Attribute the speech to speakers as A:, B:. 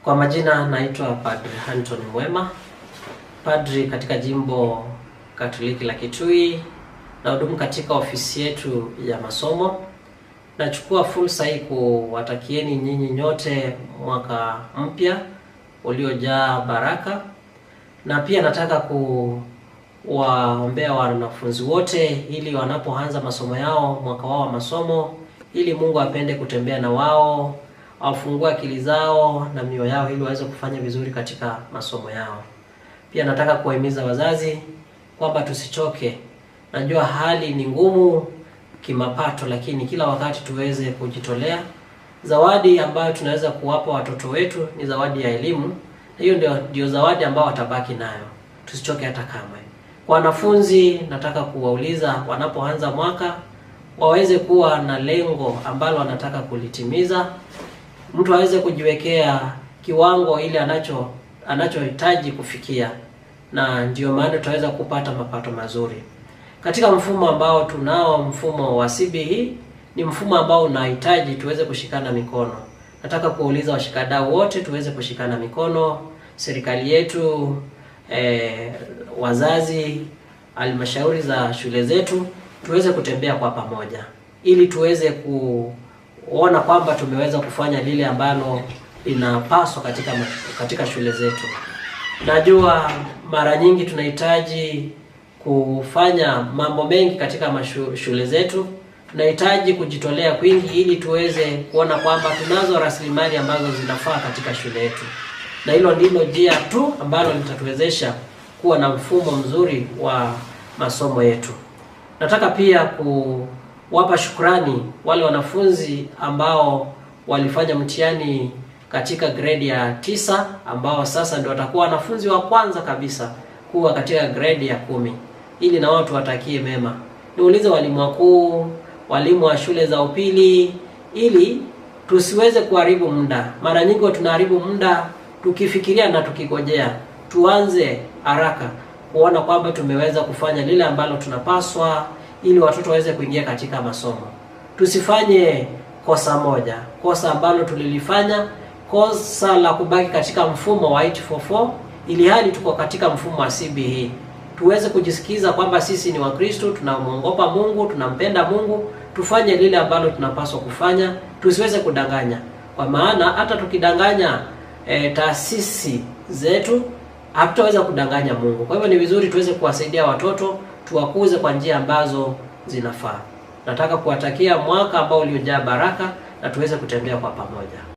A: Kwa majina naitwa Padri Anton Mwema, padri katika jimbo Katoliki la Kitui, nahudumu katika ofisi yetu ya masomo. Nachukua fursa hii kuwatakieni nyinyi nyote mwaka mpya uliojaa baraka, na pia nataka kuwaombea wanafunzi wote ili wanapoanza masomo yao, mwaka wao wa masomo, ili Mungu apende kutembea na wao, awafungue akili zao na mioyo yao ili waweze kufanya vizuri katika masomo yao. Pia nataka kuwahimiza wazazi kwamba tusichoke. Najua hali ni ngumu kimapato, lakini kila wakati tuweze kujitolea. Zawadi ambayo tunaweza kuwapa watoto wetu ni zawadi ya elimu. Hiyo ndio zawadi ambayo watabaki nayo. Tusichoke hata kamwe. Kwa wanafunzi, nataka kuwauliza wanapoanza mwaka waweze kuwa na lengo ambalo wanataka kulitimiza. Mtu aweze kujiwekea kiwango ile anachohitaji kufikia, na ndio maana tutaweza kupata mapato mazuri. Katika mfumo ambao tunao, mfumo wa CBE, ni mfumo ambao unahitaji tuweze kushikana mikono. Nataka kuuliza washikadau wote tuweze kushikana mikono, serikali yetu, wazazi, halmashauri za shule zetu, tuweze kutembea kwa pamoja ili tuweze kuona kwamba tumeweza kufanya lile ambalo linapaswa katika shule zetu. Najua mara nyingi tunahitaji kufanya mambo mengi katika shule zetu. Tunahitaji kujitolea kwingi ili tuweze kuona kwamba tunazo rasilimali ambazo zinafaa katika shule yetu. Na hilo ndilo njia tu ambalo litatuwezesha kuwa na mfumo mzuri wa masomo yetu. Nataka pia kuwapa shukrani wale wanafunzi ambao walifanya mtihani katika grade ya 9, ambao sasa ndio watakuwa wanafunzi wa kwanza kabisa kuwa katika grade ya 10, ili na wao tuwatakie mema. Niulize walimu wakuu, walimu wa shule za upili, ili tusiweze kuharibu muda. Mara nyingi tunaharibu muda tukifikiria na tukigojea. Tuanze haraka kuona kwamba tumeweza kufanya lile ambalo tunapaswa ili watoto waweze kuingia katika masomo. Tusifanye kosa moja, kosa ambalo tulilifanya, kosa la kubaki katika mfumo wa 844 ili hali tuko katika mfumo wa CBE. Tuweze kujisikiza kwamba sisi ni Wakristo, tunamuogopa Mungu, tunampenda Mungu, tufanye lile ambalo tunapaswa kufanya, tusiweze kudanganya. Kwa maana hata tukidanganya taasisi zetu, hatutaweza kudanganya Mungu. Kwa hivyo ni vizuri tuweze kuwasaidia watoto, tuwakuze kwa njia ambazo zinafaa. Nataka kuwatakia mwaka ambao uliojaa baraka na tuweze kutembea kwa pamoja.